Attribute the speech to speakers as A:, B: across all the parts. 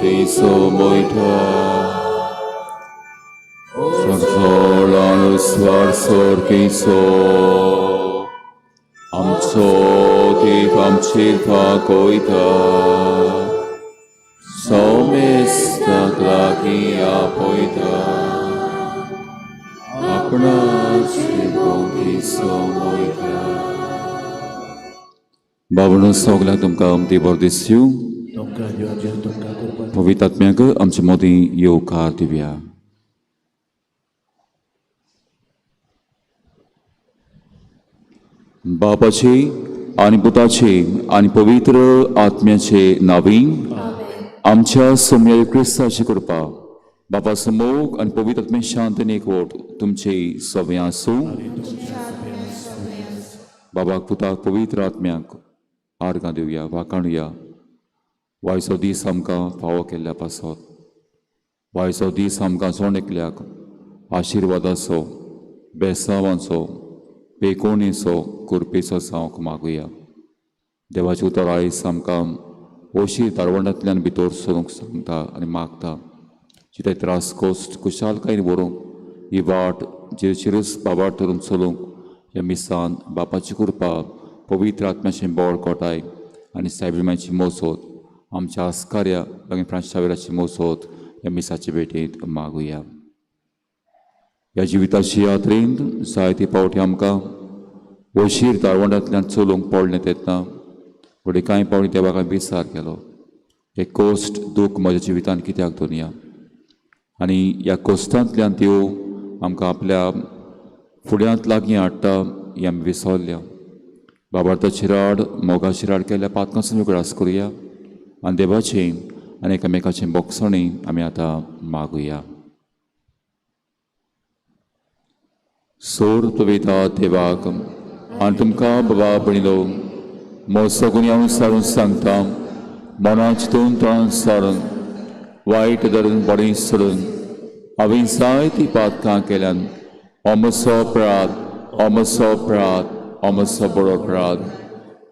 A: थंयसो मोयता सरसोळान स्वार केसो आमचो देव आमचेर दाखयता सौमेस्ताक लागीं आपयता आपणाचे भोंवती सोमयता. बाबणो, सगळ्यांक तुमकां अमती बरो दिसयो.
B: तुमकां देवाचेर तुमकां करपाक.
A: पवित्र आत्म्याक आमचे मदीं येवकार दिवया. बापाचे आनी पुताचे आनी पवित्र आत्म्याचे नावी. आमच्या सोमया क्रिस्ताची कृपा, बापाचो मोग आनी पवित्र आत्म्या शांत आनी एकवट तुमचे सगळें आसूं. बाबाक, पुताक, पवित्र आत्म्याक आर्गां दिवया, वाखाणुया. वायचो दीस आमकां फावो केल्ल्या पासत, वायचो दीस आमकां जण एकल्याक आशिर्वादाचो, बेसावांचो, पेकोणेचो, कृपेचो जावंक मागुया. देवाचें उतर आयज आमकां ओशीर दारवणांतल्यान भितर सरूंक सांगता आनी मागता. जिते त्रास कोश्ट खुशालकायेन व्हरूंक, ही वाट चिरचिरूच बाबार धरून चलूंक ह्या मिसान बापाची कृपा, पवित्र आत्म्याचें बळ, कोटाय आनी सायबीमायची मोसोत, आमच्या आस्कार्या मागीर फ्रांस शावेराची मोसोत ह्या मिसाचे भेटेंत मागुया. ह्या जिविताची यात्रेंत जायते पावटी आमकां वशीर दारवंडांतल्यान चलूंक पडलें तेन्ना फुडें कांय पावटी देवाक हांवें विचार केलो, हे कोश्ट दूख म्हज्या जिवितांत कित्याक दवरया? आनी ह्या कोश्टांतल्यान त्यो आमकां आपल्या फुड्यांत लागीं हाडटा हें आमी विसरल्या. बाबार्थाची राड, मोगाची राड केल्ल्या पातकांसून उगडास करुया आनी देवाचें आनी एकामेकाचें बोगसणें आमी आतां मागुया. सोर पविता देवाक आनी तुमकां बाबा भयणीलो, म्हजो गुन्यांव सारून सांगता. मनां चिंतून, तोंडान सारून, वायट धरून, बरें सोडून हांवें जायतीं पातकां केल्यान. अमसो अपराध, अमसो अपराध, अमसो बरो अपराध.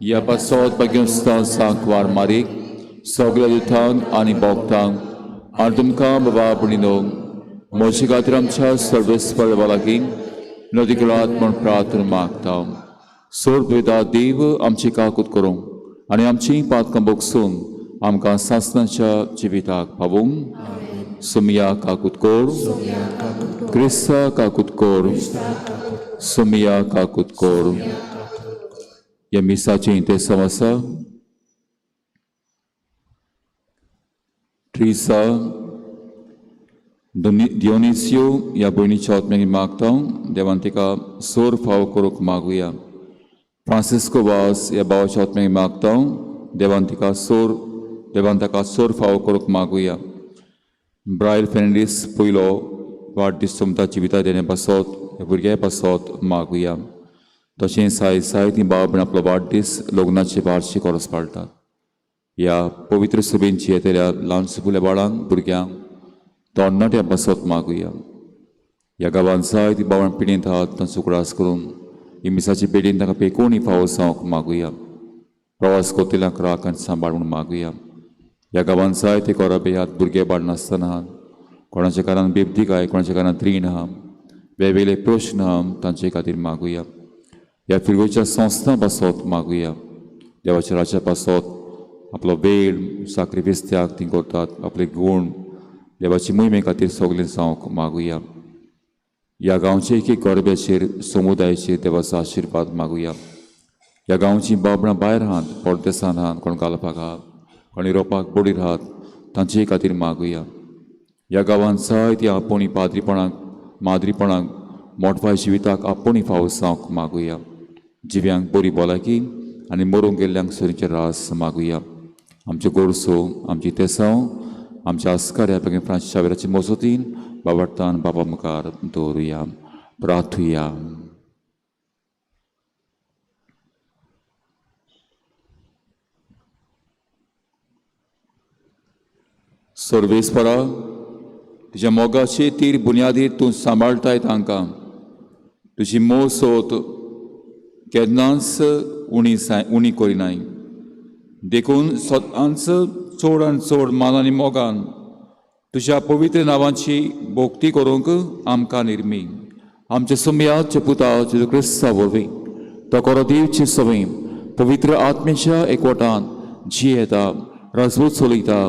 A: ह्या पासत भाग्यस्तां सांकवार मारीक, सगळ्या दुतांक आनी भोगतांक आनी तुमकां बाबा भयणीनो, म्हजे खातीर आमच्या सर्वेस्पर लागीं नदी करात म्हूण प्रार्थना मागता. सोर देव आमची काकूत करूं आनी आमची पातकां बोगसून आमकां सासनाच्या जिविताक पावूंक. सुमिया काकूत कोर. क्रिस्ता काकूत कोर. सुमिया काकूत कोर. ह्या मिसाचें इंतेसांव आसा ट्रिसा दियोनिसियो ह्या भयणीच्या आत्म्याक मागता, देवान तिका सोर फाव करूंक मागुया. फ्रांसिस्को वास ह्या भावाच्या आत्म्याक मागता, देवान ताका सोर फाव करूंक मागुया. ब्रायल फेर्नांडीस पयलो वाडदीस सोमता जिविता देणे पासत, ह्या भुरग्या पासत मागुया. तशेंच आयज जायतीं भाव भयण आपलो वाडदीस, लग्नाची वार्षिक वर्स पाळटात. ह्या पवित्र सभेंची येतल्या ल्हान सुपुल्या बाळांक, भुरग्यांक, तरणाट्या पासत मागुया. ह्या गांवांत जायतीं भावां पिडेंत आहात, तांचो उगडास करून ही मिसाची पेडीन तांकां पेकोवणी फावो जावंक मागुया. प्रवास करतल्यांक राख आनी सांबाळ म्हूण मागुया. ह्या गांवांत जायते कोराबे आहात, भुरगे बाळ नासतना आहात. कोणाच्या घरान बेबदीकाय, कोणाच्या घरान रीण आहा, वेगवेगळे प्रश्न आहा, तांचे खातीर मागुया. ह्या फिरगोच्या संस्थां पासत मागुया. देवाच्या राज्या पासत आपलो वेळ, साक्रिफीस, त्याग ती करतात, आपले गूण देवाची मोहिमे खातीर सगळें जावंक मागुया. ह्या गांवचे एक एक गरब्याचेर, समुदायाचेर देवाचो आशिर्वाद मागुया. ह्या गांवचीं बाबणां भायर आहात, परदेसान आहात, कोण गालपाक आहात, कोण युरोपाक बोडीर आहात, तांचे खातीर मागुया. ह्या गांवांत जायतीं आपोवणी पाद्रीपणाक, माद्रीपणाक, मोटवाय जिविताक आपोवणी फावो जावंक मागुया. जिव्यांक बरी भलायकी आनी मरूंक गेल्ल्यांक सरीचें रास मागुया. आमच्यो गोरसो, आमची तेसांव आमच्या आस्कार्या पैकी फ्रांसीस शावेराची मोसोतीन बाबाटान बाबा मुखार दवरुया. प्रार्थुया. सर्वेस्परा, तुज्या मोगाचे तीर बुन्यादीर तूं सांबाळटाय तांकां. तुजी मोसोत केन्नाच उणी करिनाय, देखून सदांच चड आनी चड मान आनी मोगान तुज्या पवित्र नांवाची भोक्ती करूंक आमकां निर्मी। आमच्या सुमयाच्या पुता जेजू क्रिस्ता वरवीं तो कोरो दिवचे सवय पवित्र आत्म्याच्या एकवटान जियेता राजवट चलयता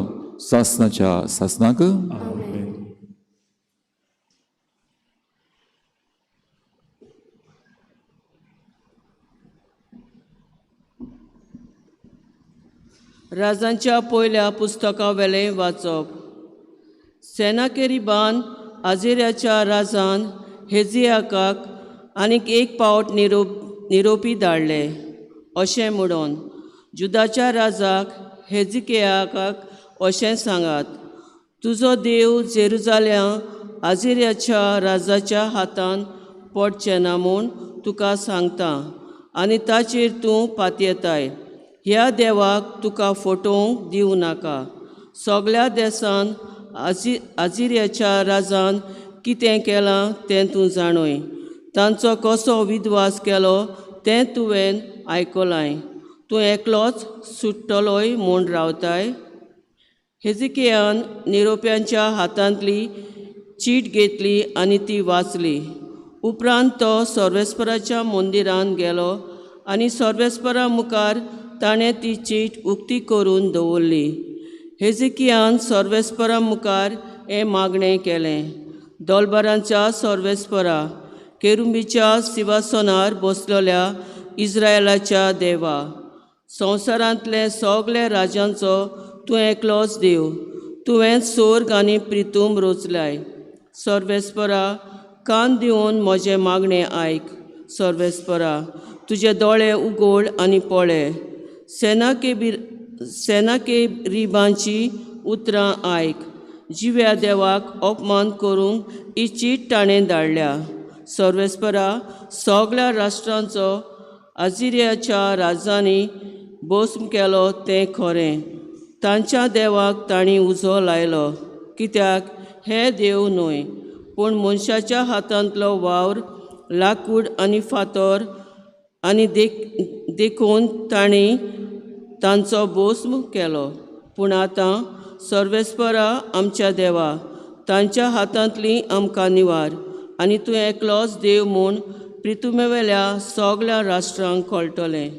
A: सासनाच्या सासनाक।
B: आमेन।
C: राजांच्या पयल्या पुस्तकावेलें वाचप। सेनाकेरिबान आझिऱ्याच्या राजान हेजियाकाक आनीक एक पावट निरोपी धाडले अशें म्हणून जुदाच्या राजाक हेजिकियाकाक अशें सांगात, तुजो देव जेरुजाल्या आझिऱ्याच्या राजाच्या हातान पडचें ना म्हूण तुका सांगता आनी ताचेर तूं पातयेताय। ह्या देवाक तुका फटोवंक दिवं नाका। सगळ्या देसान आझिऱ्याच्या राजान कितें केलां तें तूं जाणूय, तांचो कसो विद्वास केलो तें तुवें आयकलांय। तूं एकलोच सुट्टलोय म्हूण रावताय। हेजिकियान निरोप्यांच्या हातांतली चीट घेतली आनी ती वाचली। उपरांत तो सर्वेस्पराच्या मंदिरांत गेलो आनी सर्वेस्परा मुखार ताणें ती चीट उक्ती करून दवरली। हेजिकियान सर्वेस्परा मुखार हें मागणें केलें, दोलबरांच्या सर्वेस्परा, केरुंबीच्या सिंवासनार बसलेल्या इस्रायलाच्या देवा, संवसारांतले सगळे राजांचो तूं एकलोच देव। तुवें सोर्ग आनी प्रितूम रचलाय। सर्वेस्परा, कान दिवन म्हजें मागणें आयक। सर्वेस्परा, तुजे दोळे उगड आनी पळय, सेनाकेरिबांची उतरां आयक। जिव्या देवाक अपमान करूंक ही चीट ताणें धाडल्या। सर्वेस्परा, सगळ्या राष्ट्रांचो आझिऱ्याच्या राजांनी भस्म केलो तें खरें, तांच्या देवाक तांणी उजो लायलो, कित्याक हे देव न्हय पूण मनशाच्या हातांतलो वावर, लाकूड आनी फातर, आनी देखून तांणी तांचो भस्म केलो। पूण आतां सर्वेस्परा आमच्या देवा, तांच्या हातांतली आमकां निवार आनी तूं एकलोच देव म्हूण प्रितुमेवेल्या सगळ्या राष्ट्रांक कळटलें।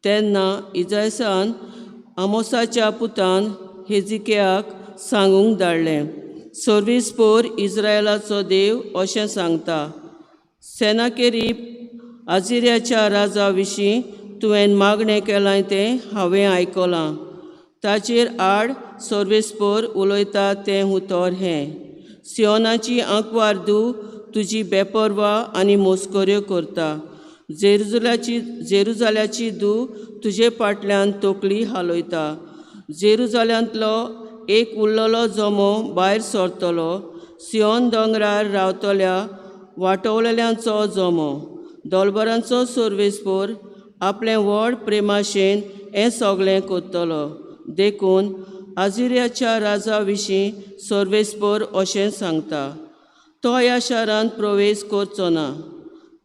C: तेन्ना इजायसान आमोसाच्या पुतान हेजिकियाक सांगूंक धाडलें, सर्वेस्पोर इस्रायलाचो देव अशें सांगता, सेनाकेरीब आझिऱ्याच्या राजा विशीं तुवें मागणें केलां तें हांवें आयकलां। ताचेर आड सर्वेस्पोर उलयता तें उतर हें, सियोनाची आंकवार धूव तुजी बेपर्वा आनी मोस्कऱ्यो करता, जेरुजाल्याची धूव तुजे फाटल्यान तकली हालयता। जेरुजाल्यांतलो एक उरलेलो जमो भायर सरतलो, सियोन दोंगरार रावतल्या वाटवलेल्यांचो जमो। दोलबरांचो सर्वेस्पोर आपलें व्हड प्रेमाशेन हें सगळें करतलो। देखून आझिऱ्याच्या राजा विशीं सर्वेस्पोर अशें सांगता, तो ह्या शारांत प्रवेश करचो ना,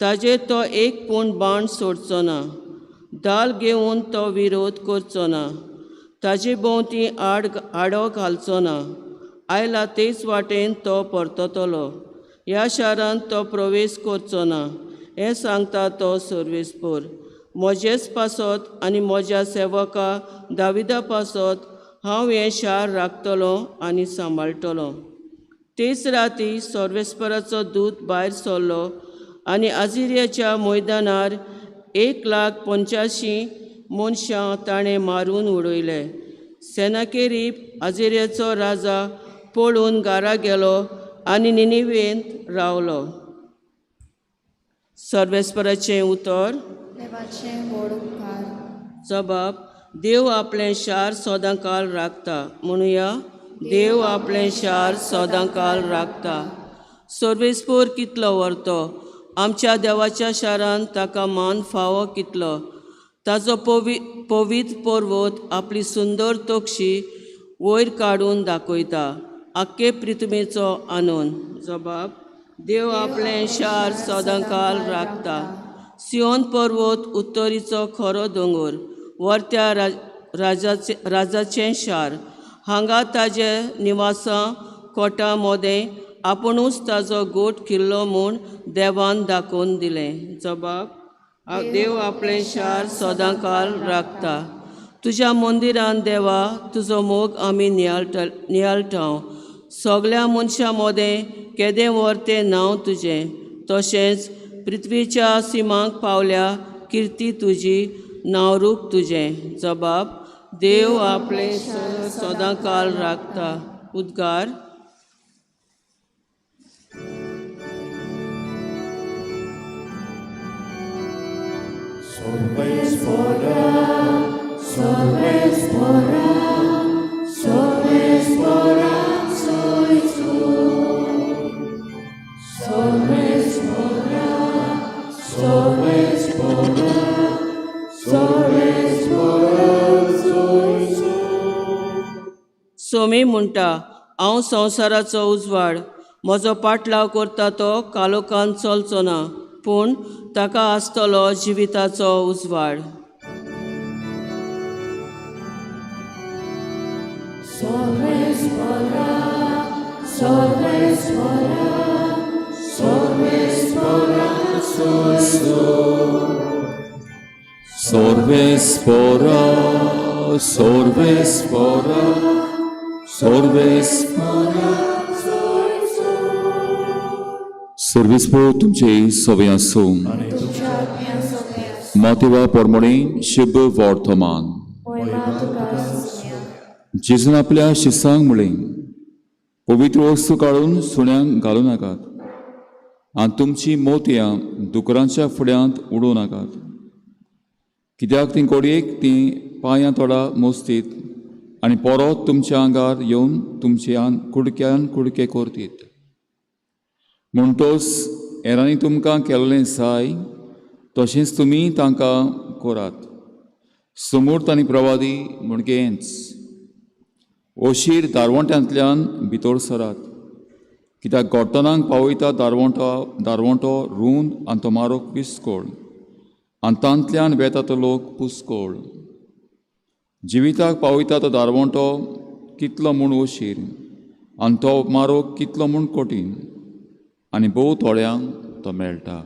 C: ताजेर तो एक पूण बाण सोडचो ना, दाल घेवन तो विरोध करचो ना, ताजे भोंवती आडो घालचो ना, आयला तेच वाटेन तो परततलो, ह्या शारांत तो प्रवेश करचो ना, हें सांगता तो सर्वेस्पोर। म्हजेच पासत आनी म्हज्या सेवका दाविदा पासत हांव हें शार राखतलो आनी सांबाळटलो। तेच राती सर्वेस्पराचो दूत भायर सरलो आनी आझिऱ्याच्या मैदानार 1,85,000 मनशां ताणें मारून उडयले। सेनाकेरीब आझिऱ्याचो राजा पळून घरा गेलो आनी निनिवेंत रावलो। सर्वेस्पराचें उतर।
D: देवाचें व्हड उपकार।
C: जबाब, देव आपलें शार सदांकाल राखता। म्हणुया, देव आपलें शार सदांकाल राखता। सर्वेस्पोर कितलो व्हरतो आमच्या देवाच्या शारान ताका मान फावो कितलो। ताजो पवित्र पर्वत आपली सुंदर तोक्षी वयर काडून दाखयता, आख्खे पृथ्वीचो आनंद। जबाब, देव आपलें शार सदांकाल राखता। सियोन पर्वत उत्तरीचो खरो दोंगर, वरत्या राजाचें शार। हांगा ताजे निवासां कोटा मोदें आपुणूच ताजो गोट किल्लो म्हूण देवान दाखोवन दिलें. जबाब, देव आपलें शार सदांकाल राखता. तुज्या मंदिरान देवा तुजो मोग आमी नियाळटा. सगल्या मनशां मोदें केदें व्हर तें नांव तुजें, तशेंच पृथ्वीच्या सिमांक पावल्या किर्ती तुजी नांवरूप तुजें. जबाब, देव आपलें सदांकाल राखता. उद्गार. सोमी म्हणटा, हांव संवसाराचो उजवाड, म्हजो पाटलाव करता तो कालोखान चलचो ना, पूण ताका आसतलो जिविताचो उजवाड.
A: Sorvespora, sorvespora, sorvespora. सर्वेस्पोर तुमचे सवे आसूं.
B: आनी
D: तुमच्या आत्म्या सवें आसूं.
A: मातेवा पोरमोणी शुभ वर्तमान.
D: मोहिमा तुका सुम्या.
A: जेजून आपल्या शिसांक म्हळें, पवित्र वस्तू काडून सुण्यांक घालूं नाकात आनी तुमचीं मोतयां दुकरांच्या फुड्यांत उडोवं नाकात, कित्याक तीं कोडयेक तीं पांयां तोडा मोसतीत आनी परत तुमच्या आंगार येवन तुमच्या कुडक्यान कुडके करतीत. म्हणटोच हेरांनी तुमकां केल्लें जाय तशेंच तुमी तांकां करात. समूर्त आनी प्रवादी म्हणगेंच अशीर दारवंट्यांतल्यान भितर सरात, कित्याक गोट्टनाक पावयता दारवंटो रूंद आनी तो मारोक विस्कोळ, आनी तांतल्यान वेता तो लोक पुस्कोळ. जिविताक पावयता तो दारवंटो कितलो म्हूण अशीर आनी तो मारोक कितलो म्हूण कठीण, आनी भोव थोड्यांक तो मेळटा.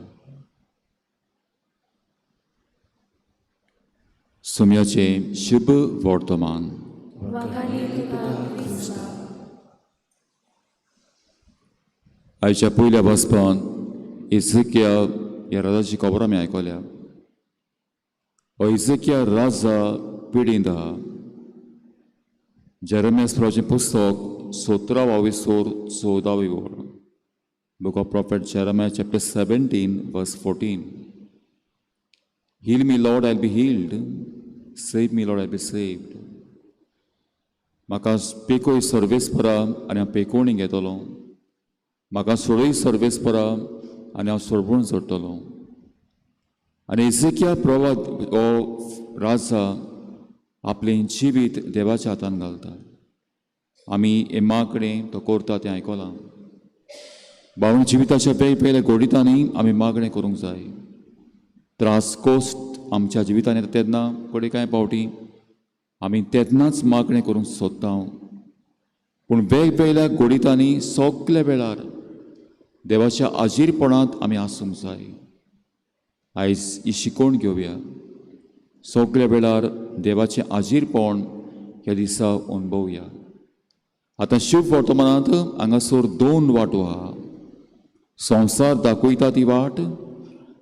A: सोम्याचें शुभ वर्तमान. आयच्या पयल्या बसपान इझकिया ह्या राजाची खबर आमी आयकल्या. हो इझकिया राजा पिडींत आहा. जेरेमियास प्रवाचें पुस्तक 17 बावीसोर 14 वळ, Book of Prophet Jeremiah chapter 17 verse 14. Heal me, Lord, I'll be healed. Save me, Lord, I'll be saved. म्हाका पेकोय सर्वेस्परा आनी हांव पेकोवणी घेतलो, म्हाका सोडय सर्वेस्परा आनी हांव सोडवण सोडटलो. आनी इझकिया प्रवाद हो राजा आपलें जिवीत देवाच्या हातान घालता. आमी हे मागणें तो करता तें आयकलां. बावून जिविताच्या वेगवेगळ्या घडितांनी आमी मागणें करूंक जाय. त्रास कोश्ट आमच्या जिवितांत येता तेन्ना कडेन कांय फावटी आमी तेन्नाच मागणें करूंक सोदता, पूण वेगवेगळ्या घडितांनी सगल्या वेळार देवाच्या आजीरपणांत आमी आसूंक जाय. आयज ही शिकवण घेवया. सगल्या वेळार देवाचें आजीरपण ह्या दिसा अणभवया. आतां शुभ वर्तमानांत हांगासर दोन वाटो आहा. संवसार दाखयता ती वाट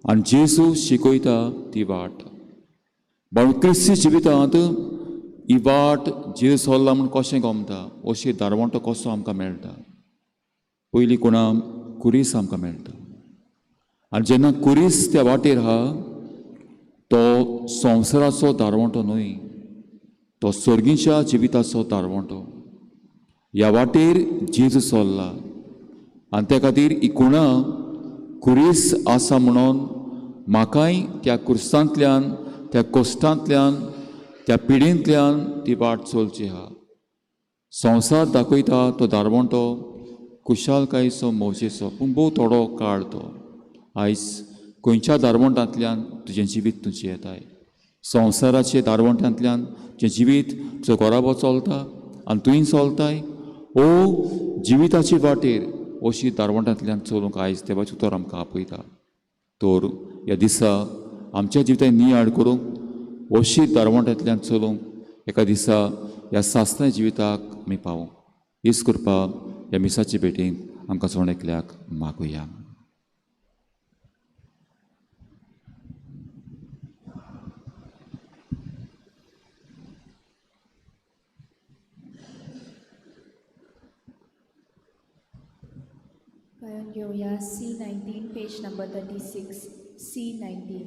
A: आनी जेजू शिकयता ती वाट. बाळ क्रिस्ती जिवितांत ही वाट जेजू सोल्ला म्हूण कशें गमता, अशी दारवंटो कसो आमकां मेळटा. पयलीं कोणा कुरीस आमकां मेळटा, आनी जेन्ना कुरीस त्या वाटेर आहा तो संवसाराचो दारवंटो न्हय, तो सर्गीच्या जिविताचो दारवंटो. ह्या वाटेर जेजू चल्ला आनी त्या खातीर ही कुणा कुरीस आसा म्हणून म्हाकाय त्या कुर्सांतल्यान, त्या कोश्टांतल्यान, त्या पिडेंतल्यान ती वाट चलची आहा. संवसार दाखयता तो दारवंटो खुशालकायेचो, मौजेचो, पूण भोव थोडो काळ तो. आयज खंयच्या दारवंटांतल्यान तुजें जिवीत तुजें येताय? संवसाराचे दारवंटांतल्यान तुजें जिवीत तुजो घराबो चलता, आनी तुंय चलताय ओ जिविताचे वाटेर अशी दारवंटांतल्यान चलूंक आयज देवाचें उतर आमकां आपयता. तर ह्या दिसा आमच्या जिवितान नियाळ करूंक अशी दारवंटांतल्यान चलूंक एका दिसा ह्या सासण्या जिविताक आमी पावूंक हीच कृपा ह्या मिसाचे भेटींत आमकां जण एकल्याक मागुया.
D: गायन घेवया C19 page number 36 C19.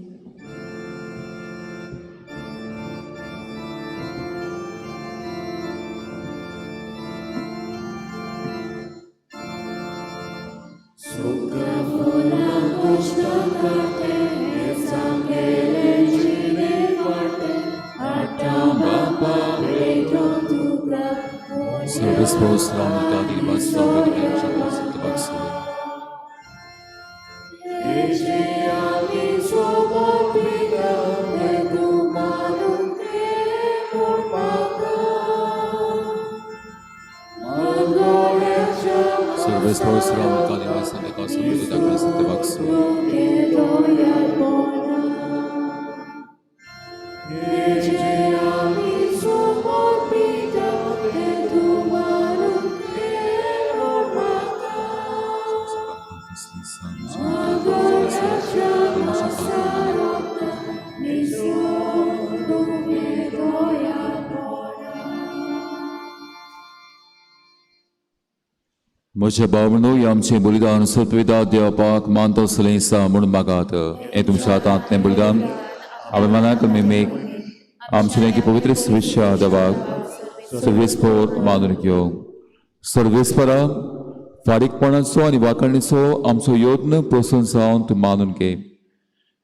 A: म्हज्या भावनो ह्या आमचें बलिदान सर्वविदा देवपाक मानतो सलेंसा म्हूण मागात. हें तुमच्या हातांतलें बलिदान अभिमानाक मेमेक आमचें लेगीत पवित्र सुविशा देवाक सर्वेस्पोर मानून घेवं. सर्वेस्परा फारीकपणाचो आनी वाकणीचो आमचो यत्न प्रसन्न जावन तूं मानून घे.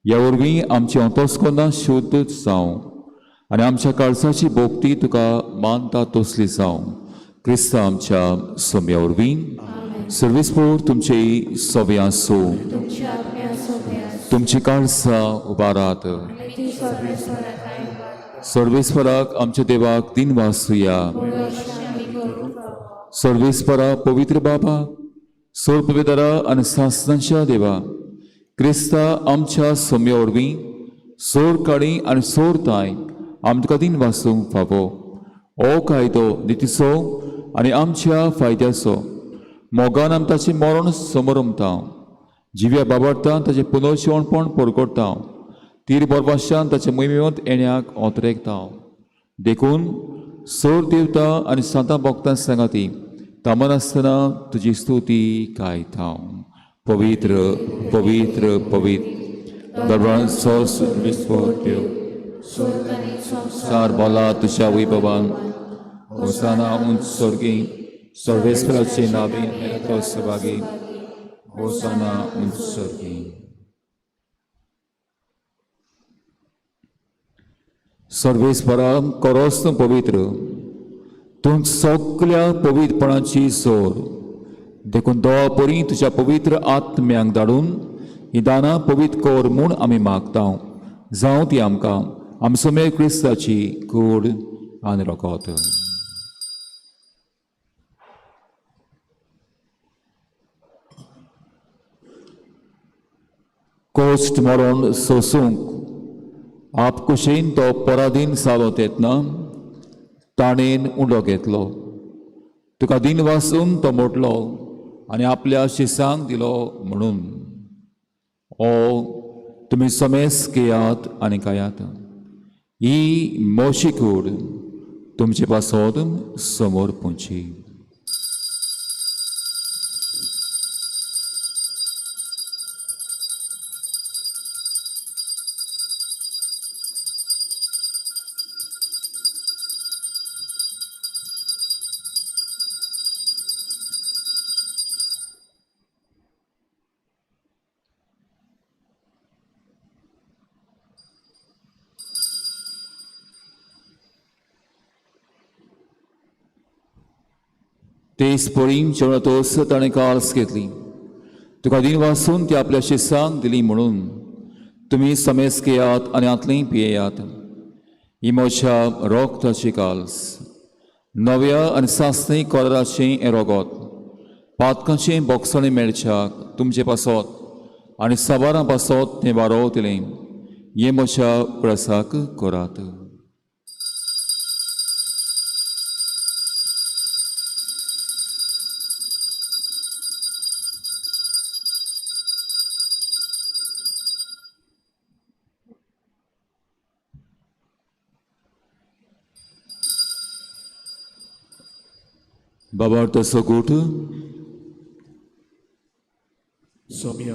A: ह्या वरवीं आमचें अंतस्करणां शुद्ध जावं आनी आमच्या काळजाची भोक्ती तुका मानता तसली जावं. क्रिस्ता आमच्या सोम्या वरवीं. सर्वेस्पोर तुमचे सवे आसूं. तुमची काळजां उबारात. सर्वेस्पराक आमच्या देवाक दिन वासुया. सर्वेस्परा पवित्र बाबा सोर पवित्रा आनी सासनाच्या देवा क्रिस्ता आमच्या सोम्या वरवीं सोर काळी आनी सोर ताय आमकां दिन वासूंक फावो. हो कायदो नितीचो आनी आमच्या फायद्याचो मोगान आमी ताचें मरण समरमता. जिव्या बाबडटा ताचें पुनर्जिवणपण परगटता. तीर बरबाशान ताचे मोहिमेंत येण्याक ओतरेकता. देखून सोर देवता आनी सांतां भक्तां सांगाती थांबनासतना तुजी स्तुती गायता. पवित्र पवित्र पवित्र दरबार विश्व देव सार बोला तुज्या वैभवान होसाना उंच स्वर्गी सर्वेस्पराचे नावे तो सभागी होसाना उंच स्वर्गी. सर्वेस्परा करोस तूं पवित्र तूं सगल्या पवित्रपणाची सोर. देखून दोळा परी तुज्या पवित्र आत्म्यांक धाडून ही दानां पवित्र कर म्हूण आमी मागता. जावं ती आमकां आमचो मेळ क्रिस्ताची कूड आनी रगत. कोश्ट मरण सोसूंक आपकुशीन तो पराधीन जालो तेन्ना ताणेन उंडो घेतलो. तुका दिन वासून तो मोडलो आनी आपल्या शिसांक दिलो म्हणून ओ तुमी समेस घेयात आनी खायात. ही मोशी कूड तुमचे पासत समोर पुंची. तेच पळीन जेवणातोस ताणें काल्स घेतली. तुका दिन वासून ती आपल्या शिसांक दिली म्हणून तुमी समेस घेयात आनी आतलीं पियेयात. ही म्हज्या रोगताची काल्स नव्या आनी सासणी कोराचें हें रोगोत पातकांचें बोगसणें मेळच्याक तुमचे पासत आनी साबारां पासत तें वारोवतलें. हें म्हज्या प्रसाक करात. बाबा तसो गोठ
B: सोम्या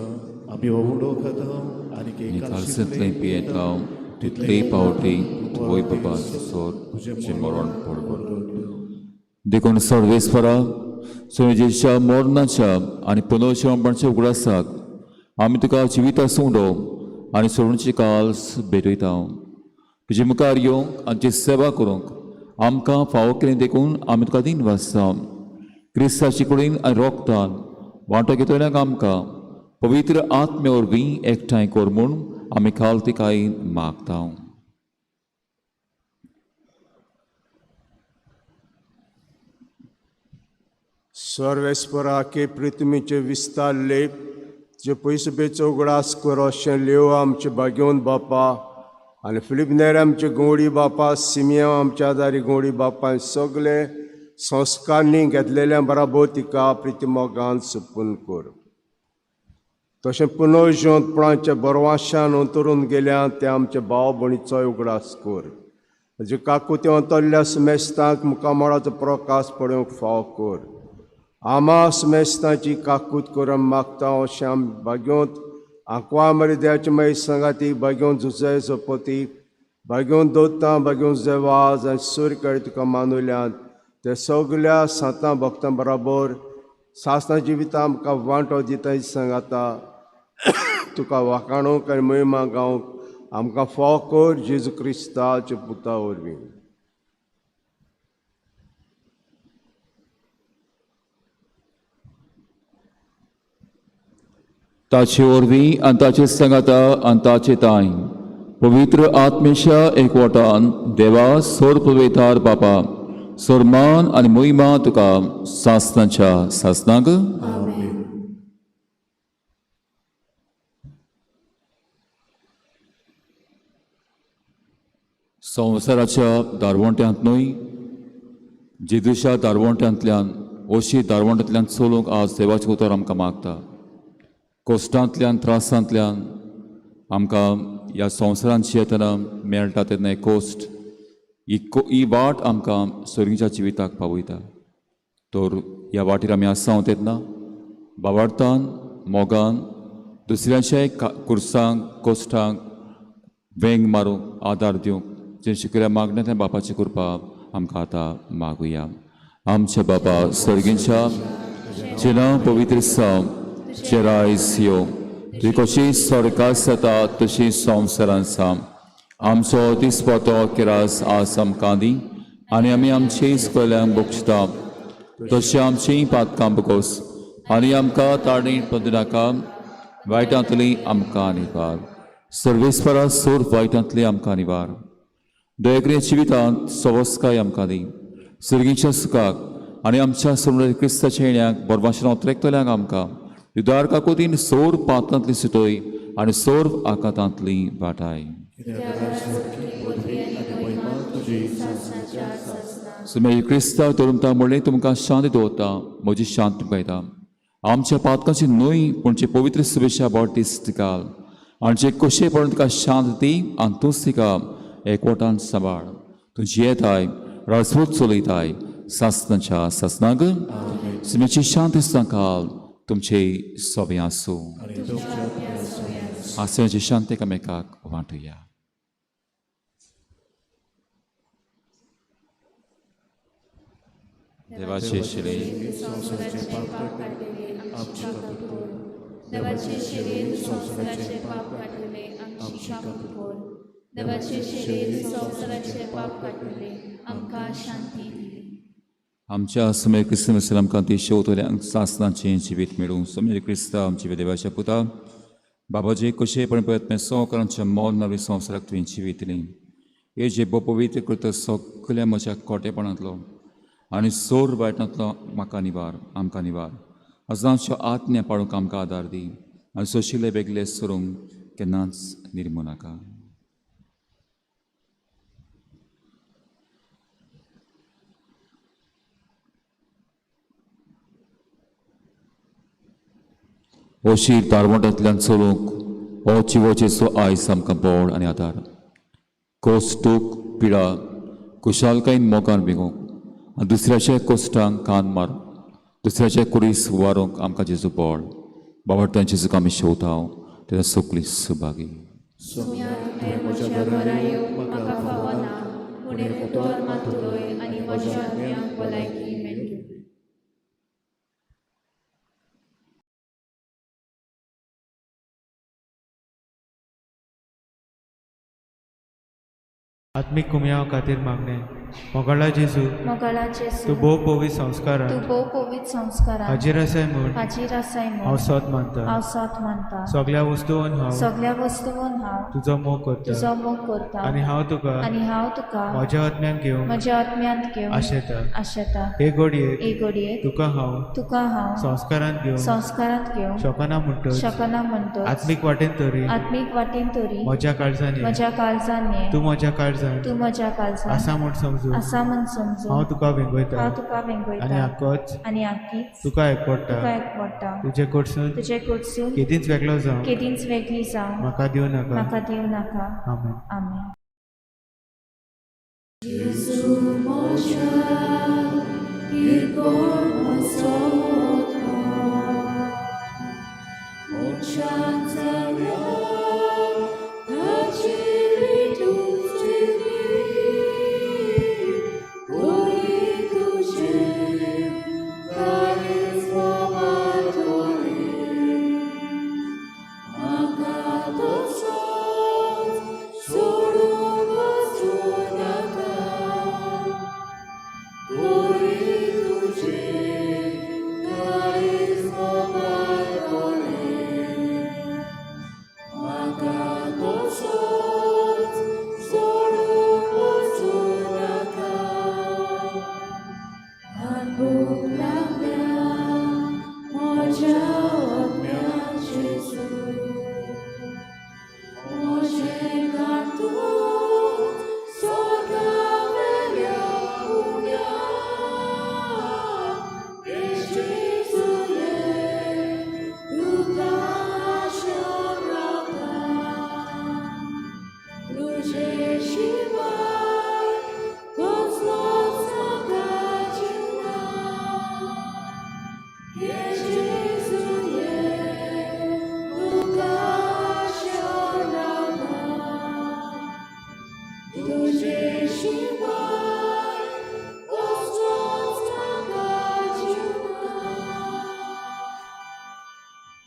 B: आमी हो उडो खाता आनी
A: कालसेंतलें पियेता तितले पावटी वय बाबा सोर तुजें मरण पडवळ. देखून सर्वेस्परा सुनेजेच्या मरणाच्या आनी पुनर्जिवपणाच्या उगडासाक आमी तुका जिवीत आसूं आनी सोडूनची काल्स भेटयता. तुजे मुखार येवंक आनी तुजी सेवा करूंक आमकां फावो केलें देखून आमी तुका दिन वाचता. क्रिस्ताची कुडीन आनी रोगतान वांटो घेतल्याक आमकां पवित्र आत्म्या वरवीं एकठांय कर म्हूण आमी खाल तिकाय मागता.
E: सर्वेस्पराके पृथ्वीचे विस्तार लेप जे पयसुबेचो उगडास कर अशें लेव आमचे भाग्योन बापा आनी फिलीप नेर आमचे गोंडी बापा सिमिया आमच्या आदारी गोंडी बापा सगळे संस्कारणी घेतलेल्या बराबर तिका प्रितिमोगान सुपून कर. तशें पुनर्जिवंतपणाच्या बरवाशान अंतरून गेल्या ते आमचे भाव भयणीचोय उगडास कर. जे काकुते अंतरल्या सुमेस्तांक मुखामळाचो प्रकाश पळोवंक फाव कर. आमा सुमेस्तांची काकूत करून मागता अशें आम भाग्योंत आंकवा मरिद्याचे मागीर सांगाती भाग्योंत जुजे सोपती भाग्योंत दोतां भाग्योंत जेवाज आनी सूर कळी तुका मानुल्यान ते सगल्या सांतां भक्तां बराबर सासना जिविता आमकां वांटो दिता सांगाता तुका वाखाणूंक आनी महिमा गावंक आमकां फाव कर जेजू क्रिस्ताच्या पुता वरवीं.
A: ताचे वरवीं आनी ताचे सांगाता आनी ताचे तांय पवित्र आत्मेच्या एकवटान देवा सोर पवेतार बापा सोरमान आनी मोहिमा तुका सासनाच्या सासनाक. संवसाराच्या दारवंट्यांत न्हय जेजूच्या दारवंट्यांतल्यान ओशी दारवंट्यांतल्यान चलूंक आज देवाचें उतर आमकां मागता. कोश्टांतल्यान त्रासांतल्यान आमकां ह्या संवसारांत जियेतना मेळटा तेन्ना कोश्ट ही वाट आमकां सर्गीच्या जिविताक पावयता. तर ह्या वाटेर आमी आसा तेन्ना बाबार्थान मोगान दुसऱ्यांच्याय कुर्सांक कोश्टांक वेंग मारूंक आदार दिवंक जें शिकयल्या मागणें तें बापाची कृपा आमकां आतां मागुया. आमच्या बाबा सर्गीच्या जें नांव पवित्र जावं, तुजें रायज येवं, तुजी कशी स्वर्गात जाता तशी संवसारांत जावं. आमचो दिसपटो किरास आज आमकां दी आनी आमी आमचे स्कॉल्यांक बक्षता तशें आमचीं पातकां बगोस आनी आमकां ताणी पदू नाका वायटांतली आमकां निवार. सर्वेस्परा सोर वायटांतली आमकां निवार. दयक्रिय जिवितांत सवस्काय आमकां दी सर्गीच्या सुखाक आनी आमच्या सोडून क्रिस्ताच्या येण्याक बरवाशेन ओत्रेकतल्यांक आमकां उदार काकोतीन सोर पातांतली सुटय आनी सोर आकातांतली वाटाय. सुमेर क्रिस्ताव धरुमता म्हणलें तुमकां शांत दवरता म्हजी शांत तुमकां येता. आमच्या पातकांची न्हय पूण जे पवित्र शुभेच्छा बॉटीस घाल आनी जे कशे पडून तुका शांत दी आनी तूंच तिका एकवटान सांबाळ. तूं जियेताय राजपूत चलयताय सासनाच्या सासनाक. सुमेची शांत घाल तुमचे सोबें आसूं. आसण्याची शांत एकामेकाक वांटुया. देवाचे शिले
D: देवाचे शरीर संवसाराचे पाप काडटले आमची काकूत कर. देवाचे शरीर संवसाराचे पाप काडटले आमकां शांती दी.
A: आमच्या समेर क्रिस्त मसीह आमकां ती शेवतल्यांक सासनाचें जिवीत मेळूं. समेर क्रिस्त आमच्या देवाच्या पुता बाबाजी कशेपण पळयत संवकरांच्या मौन नवी संवसाराक तुवें जिवीतली हे जे पवित्र करता सगल्या म्हज्या खोटेपणांतलो आनी सोर वायटांतलो म्हाका निवार आमकां निवार. अजांच्यो आज्ञा पाळूंक आमकां आदार दी आनी सोशिल्ले वेगळे सरूंक केन्नाच निर्मू नाका. अशीर दारवंटांतल्यान चलूंक हो जिवोचेचो आयज आमकां बोळ आनी आदार. कोश्टूक पिडा खुशालकायेन मोगान बेगूंक आनी दुसऱ्याच्या कोश्टांक कान मारूंक दुसऱ्याच्या कुडीस वारूंक आमकां जेजू बोळ. बाबा जेजूक आमी शेवता तेन्ना सगळीं सुभागी.
D: सोम्या तुवें म्हज्या घरा येवंक म्हाका फावना, पूण एक उतर मात उलय आनी म्हज्या आत्म्याक भलायकी मेळटली.
F: आत्मीक कुमयाव खातीर मागणें. मोगाळा जेजू,
D: मोगाळा जेजू,
F: तूं भोव पवित्र संस्कारान
D: तूं भोव पवित्र संस्कारान
F: हाजीर आसाय म्हूण
D: हाजीर आसाय म्हूण
F: हांव सोद मानता.
D: हांव सोद मानता.
F: सगळ्या वस्तून हांव
D: सगळ्या वस्तून हांव
F: तुजो मोग करता
D: तुजो मोग करता
F: आनी हांव तुका
D: आनी हांव तुका
F: म्हज्या आत्म्यान घेवंक
D: म्हज्या आत्म्यांत घेवंक
F: आशेता.
D: आशेता.
F: हे घडयेक
D: हे घडयेक
F: तुका हांव
D: तुका हांव
F: संस्कारांत घेवंक
D: संस्कारांत घेवंक
F: शकना म्हणटच
D: शकना म्हणटच
F: आत्मीक वाटेन तरी
D: आत्मीक वाटेन तरी
F: म्हज्या काळजान ये.
D: म्हज्या काळजान ये.
F: तूं म्हज्या काळजान
D: तूं म्हज्या काळजान
F: आसा म्हूण समजून
D: आसा म्हूण समजून
F: हांव तुका वेंगयता
D: हांव तुका वेंगयता
F: आनी आकोच
D: आनी आकीच
F: तुका एकवडटा.
D: तुका एकवडटा.
F: तुजे कडसून
D: तुजे कडसून
F: केदींच वेगळो जावं
D: केदींच वेगळी जावं
F: म्हाका दिवं नाका.
D: म्हाका दिवं नाका.
F: आमेन.
D: आमेन.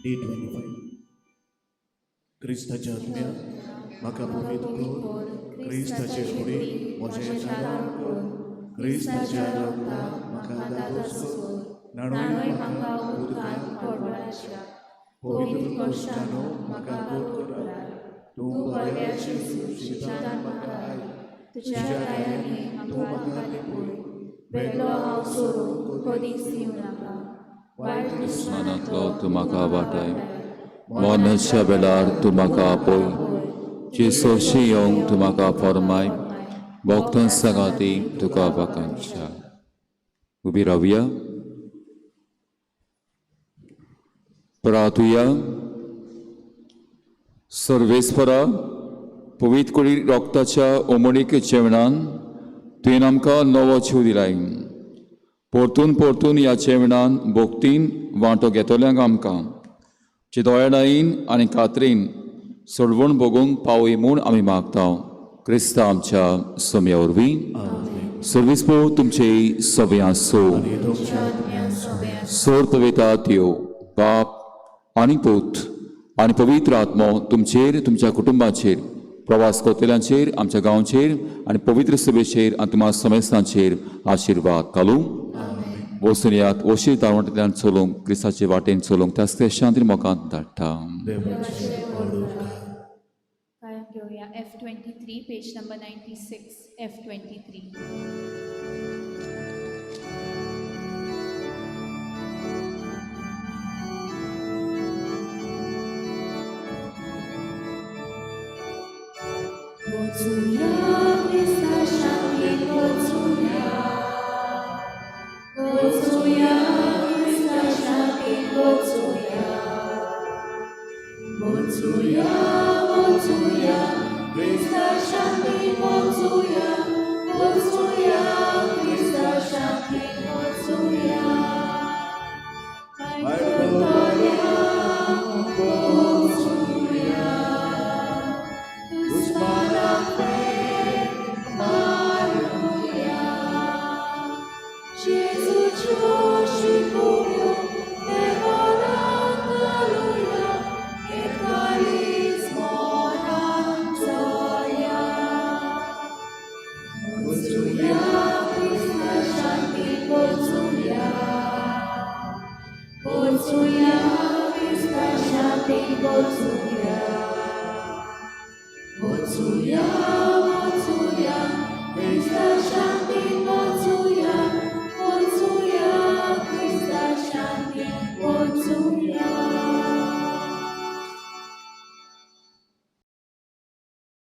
B: D25. क्रिस्ताच्या आत्म्या म्हाका पवित्र कर, क्रिस्ताचे कुडीक म्हजें दान कर, क्रिस्ताच्या रगताक म्हाका धादोस कर, न्हाणय म्हाका उदकांत पवित्र कोश्टानो म्हाका गोड करात, तूं बऱ्या जेजू शितान म्हाका आय, तुज्या दयानी तूं म्हाका लिपय,
D: वेगळो हांव सोरूंक कदीच दिवं नाका. वायट
A: दुस्मानांतलो तूं म्हाका वाटाय, मरणाच्या वेळार तूं म्हाका आपय, जेसोशी येवंक तूं म्हाका फॉर्माय, भक्तां सांगाती तुका वाकांच्या. उबी रावया. प्रार्थुया. सर्वेस्परा पवित्र कुडी रोगताच्या ओमणीक जेवणान तुवें आमकां नवो जीव दिलाय. परतून परतून ह्या जेवणान भोक्तीन वांटो घेतल्यांक आमकां जे दोळ्यान आनी कात्रीन सोडवण भोगूंक पावय म्हूण आमी मागता. क्रिस्ता आमच्या सोम्या वरवीं. सर्वीस पो तुमचे सगळे आसूं. सोर पवित्र देव बाप आनी पूत आनी पवित्र आत्मो तुमचेर, तुमच्या कुटुंबाचेर, प्रवास करतल्यांचेर, आमच्या गांवचेर आनी पवित्र सभेचेर आनी तुमच्या समेस्तांचेर आशिर्वाद घालूं. वचून येयात, वशीर दारवंटांतल्यान चलूंक, क्रिस्ताचे वाटेन चलूंक त्याच ते शांती मोगान धाडटा.
D: कायम घेवया F23 page number 96 F23. वचुया क्रिस्ता शांतीन वचुया, वचुया क्रिस्ता शांतीन वचुया, वचुया वचुया क्रिस्ता शांतीन वचुया, वचुया क्रिस्ता शांतीन वचुया. भायर करतल्या वचुया, दुस्मानाक पेट मारुया. जेजूच्यो शिकवण्यो देवानाक घालुया, हें काळीज मोगान चोया. वचुया क्रिस्ता शांतीन वचुया, वचुया क्रिस्ता शांतीन वचुया, वचुया.